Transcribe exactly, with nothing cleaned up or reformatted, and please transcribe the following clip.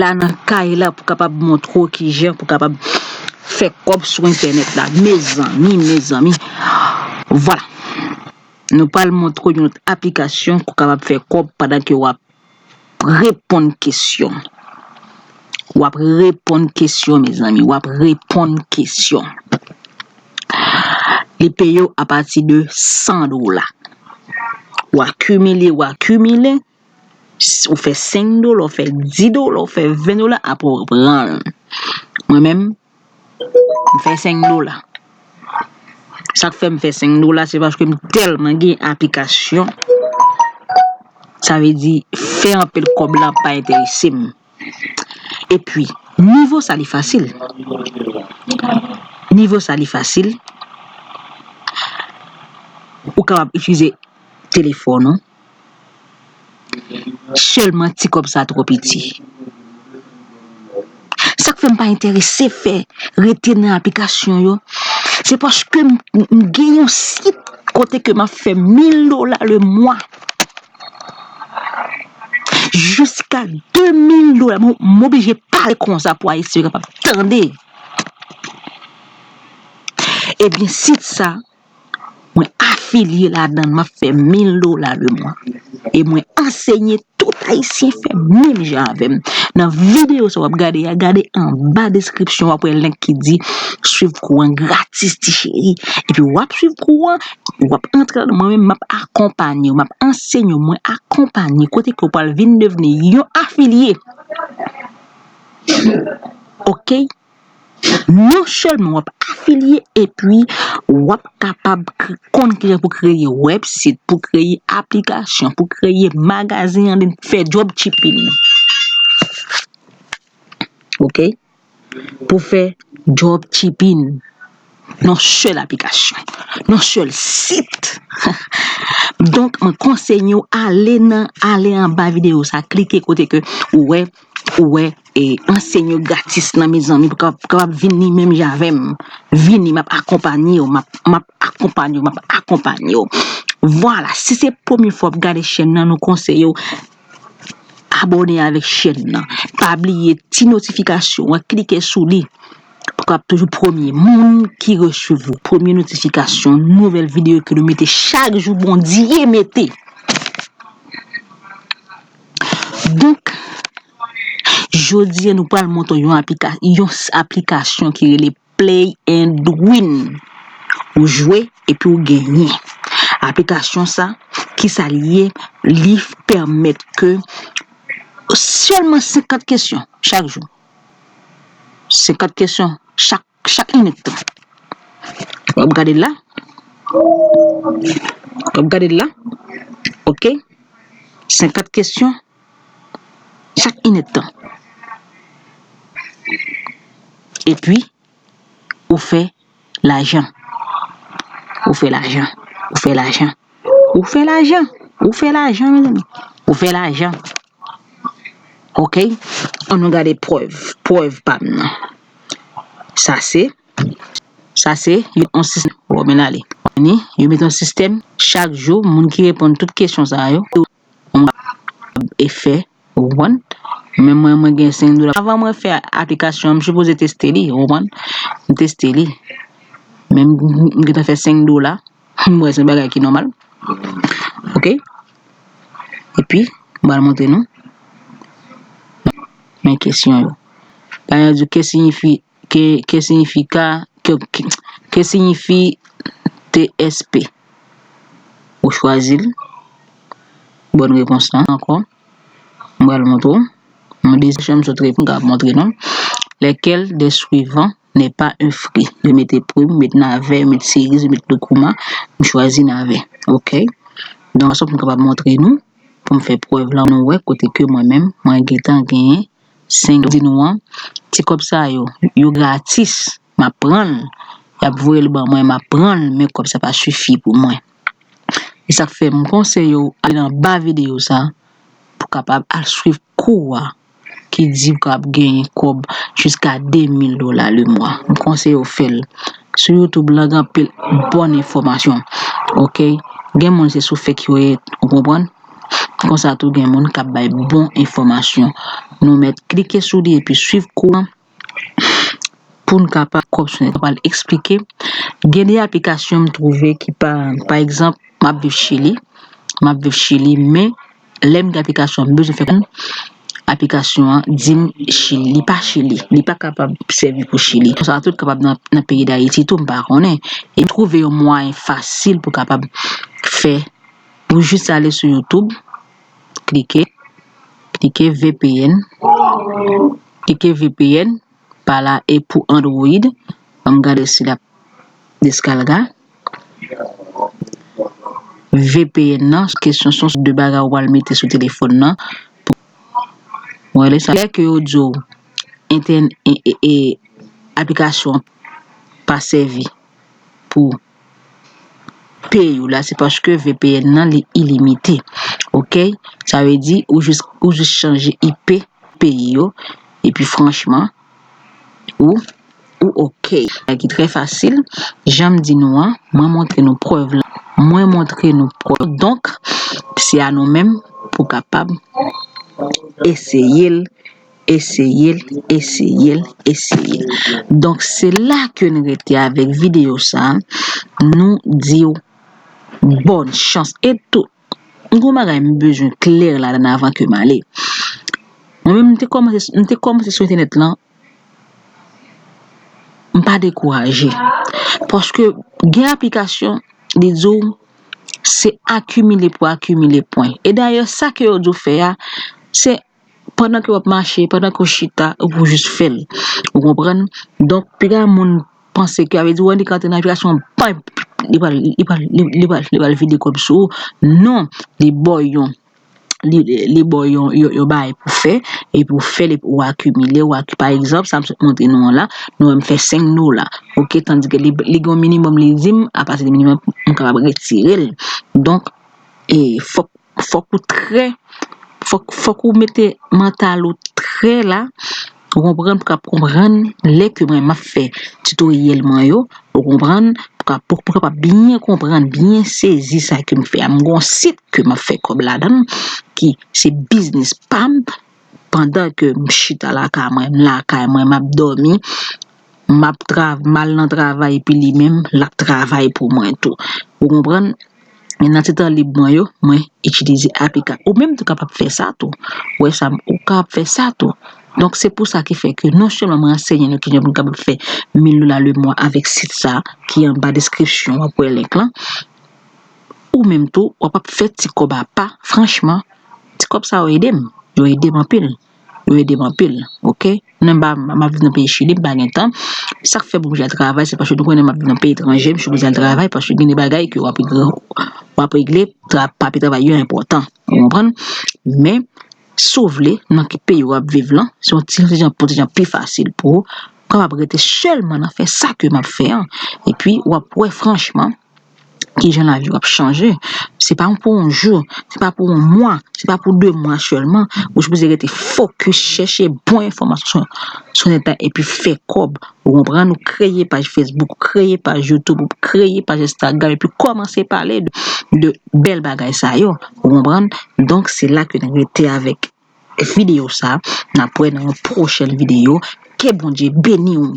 la nan kay la pou kapab montre w kijan pou kapab fè kòb sou entènèt la. Mezanmi, mezanmi. Vwala. Nou pral montre w yon lòt aplikasyon pou kapab fè kòb pandan ke w ap reponn kesyon. W ap reponn kesyon, mezanmi. W ap reponn kesyon. Li peye w apati de san dola. W akimile, w akimile. Ou fè senk dola, ou fè dis dola, ou fè ven dola, apre w pran l. Mwen menm, m fè senk dola. Sa k fè m fè senk dola, se paske m tèlman gen aplikasyon. Sa vle di, fè anpil kòb la pa enterese m. Epi, nivo sa li fasil. Nivo sa li fasil. Ou kapab itilize telefòn ou. Sèlman ti kòb sa twò piti. Sa k fè m pa enterese fè rete nan aplikasyon yo, se paske m, m gen yon sit kote ke m ap fè mil dola le mwa. Jiska de mil dola. M, m oblije pale konsa pou Ayisyen yo kapab tande. Ebyen, sit sa, mwen afilye ladan l, m ap fè mil dola le mwa. E mwen ansenye tout Ayisyen fè menm jan avè m. Nan videyo sa w ap gade a, gade anba deskripsyon, w ap wè link ki di swiv kou an gratis, ti cheri. Epi w ap swiv kou an, w ap antre ladan, mwen menm, m ap akonpanye w, m ap ansenye w, mwen akonpanye, kote ke w pral vin devni yon afilye. Oke? Non sèlman w ap afilye, epi w ap kapab kre-, konn kijan pou kreye website, pou kreye aplikasyon, pou kreye magazen an liy, fè dropshipping. Oke? Pou fè dropshipping. Nan sèl aplikasyon. Nan sèl sit. Donk, mwen konseye w ale nan, ale anba videyo sa, klike kote ke ou wè, ou wè, e, ansenye gratis nan, mezanmi, pou kapab, kapab vini menm jan avè m. Vini, m ap akonpanye w, m ap, m ap akonpanye w, m ap akonpanye w. Vwala, si se premye fwa w ap gade chèn nan, nou konseye w abòne avèk chèn nan. Pa bliye ti notifikasyon an, klike sou li. Pou w ap toujou premye moun ki resevwa premye notifikasyon, nouvèl videyo ke nou mete chak jou, Bondye mete. Donk, jodi a nou pral montre yon aplika-, yon s-, aplikasyon ki rele Play and Win. Ou jwe epi ou genyen. Aplikasyon sa, kisa li ye? Li pèmèt ke sèlman senkant kesyon chak jou. Senkant kesyon chak, chak inèdtan. W ap gade l la. W ap gade l la. Oke. Senkant kesyon chak inèdtan. Epi, ou fè lajan. Ou fè lajan. Ou fè lajan. Ou fè lajan. Ou fè lajan, mezanmi. Ou fè lajan. Oke? Ann nou gade prèv. Prèv pa m nan. Sa se, sa se yon sistèm. Bon, men ale. Ni, yo mete yon sistèm. Chak jou, moun ki reponn tout kesyon sa yo, e fè, ou konprann? Men mwen, mwen gen senk dola. Avan mwen fè aplikasyon an, m sipoze teste li, ou konprann? M teste li. Men m, m, m gentan fè senk dola. M wè se yon bagay ki nòmal. Oke? Epi, m pral montre nou. Men kesyon yo. Pa egzanp, que signifie, que, que signifie, que, que, que signifie T S P? Ou chwazi l. Bòn repons lan ankò. M pral montre w. Yon dezyèm kesyon m sot reponn, m ka montre nou. Lesquels des suivants n'est pas un fruit? Yo mete prim, yo mete navè, yo mete seriz, yo mete koukouma. M chwazi navè. Oke. Donk, sa pou m kapab montre nou, pou m fè prèv la, nou wè kote ke mwen menm, mwen gentan genyen senk, di nou an, ti kòb sa yo, yo gratis, m ap pran l, y ap voye l ban mwen, m ap pran l, men kòb sa pa sifi pou mwen. E sa k fè m konseye w ale anba videyo sa pou kapab al swiv kou a ki di w kapab genyen kòb jiska de mil dola le mwa. M konseye w fè l. Sou YouTube la, gen anpil bòn enfòmasyon. Oke? Gen moun se sou fake yo ye, ou konprann? Konsa tou gen moun k ap bay bon enfòmasyon. Nou mèt klike sou li epi swiv kou an pou n kapab kòb sou nèt. Mwen pral eksplike. Gen de aplikasyon m twouve ki pa, pa egzanp, m ap viv Chili, m ap viv Chili, men lè m gen aplikasyon, m bezwen fè konn aplikasyon an di m Chili, li pa Chili, li pa kapab sèvi pou Chili. Konsa tou kapab nan, nan peyi Dayiti tou, m pa konnen. E m twouve yon mwayen fasil pou kapab fè, ou jis ale sou YouTube, klike, klike V P N, klike V P N, pa la e pou Android, an m gade si l ap deskalga. V P N nan, kesyon se yon de bagay ou pral mete sou telefòn nan. Ou wè lè sa, lè ke yo di w entèn-, e, e, e, aplikasyon pa sèvi pou peyi w la, se paske V P N nan li ilimite. Oke? Sa vle di ou jis, ou jis chanje I P peyi yo. Epi franchman, ou, ou oke. Sa ki trè fasil, jan m di nou an, mwen montre nou prèv la. Mwen montre nou prèv. Donk, se a nou menm pou kapab eseye l, eseye l, eseye l, eseye l. Donk, se la ke n rete avèk videyo sa a. Nou di w bòn chans. E tou, m gen yon bagay m bezwen klè ladan avan ke m ale. Mwen menm, m te kòmanse, m te kòmanse sou entènèt lan, m pa dekouraje. Paske gen aplikasyon, li di w, se akimile pou akimile pwen. E dayè, sa ke yo di w fè a, se pandan ke w ap mache, pandan ke w chita, ou pou jis fè l. Ou konprann? Donk, piga moun panse ke, sa vle di, w annik antre nan aplikasyon, bam, li pral, li pral, li, li pral, li pral vide kòb sou ou. Non, li ba w yon, li, li ba w yon, yon, yon bagay pou fè, epi w fè l, epi w akimile, w aki-, pa egzanp, sa m sot montre nou an la, nou wè m fè senk dola, oke, tandike li, li gen yon minimòm, li di m, apati de minimòm, m kapab retire l. Donk, e, fòk, fòk ou trè, fòk, fòk ou mete mantal ou trè la, ou konprann, pou w kapab konprann lè ke mwen m ap fè titoryèl mwen yo, ou konprann, pou ka-, pou, pou kapab byen konprann, byen sezi sa ke m fè a. M gen yon sit ke m ap fè kòb ladan l, ki se biznis pa m, pandan ke m chita lakay mwen, m lakay mwen, m ap dòmi, m ap trav-, m al nan travay, epi li menm, l ap travay pou mwen tou. Ou konprann? Men nan ti tan lib mwen yo, mwen itilize aplika-, ou menm tou kapab fè sa tou. Ou wè sa, ou kapab fè sa tou. Donk, se pou sa ki fè ke non sèlman mwen anseye nou kijan pou nou kapab fè mil dola le mwa avèk sit sa ki anba deskripsyon, w ap wè link lan. Ou menm tou, w ap ap fè ti kòb apa, franchman, ti kòb sa yo ede m. Yo ede m anpil. Yo ede m anpil, oke? Mwen m pa, m ap viv nan peyi Chili, m pa gen tan. Sa k fè m oblije al travay, se paske nou konnen m ap viv nan peyi etranje, m oblije al travay, paske gen de bagay ke w ap regle, w ap regle, tra-, papye travay yo enpòtan. Ou konprann? Men, si w vle, nan ki peyi w ap viv lan, se yon ti, ti jan, ti jan pi fasil pou w kapab rete sèlman nan fè sa ke m ap fè an. Epi, w ap wè franchman, kijan lavi w ap chanje. Se pa pou yon jou, se pa pou yon mwa, se pa pou de mwa sèlman. Ou sipoze rete fokis, chèche bon enfòmasyon sou nèt la epi fè kòb. Ou konprann? Ou kreye paj Facebook, ou kreye paj YouTube, ou kreye paj Instagram, epi kòmanse pale de, de bèl bagay sa yo. Ou konprann? Donk, se la ke n rete avèk videyo sa. N ap wè nan yon pwochèn videyo. Ke Bondye beni w.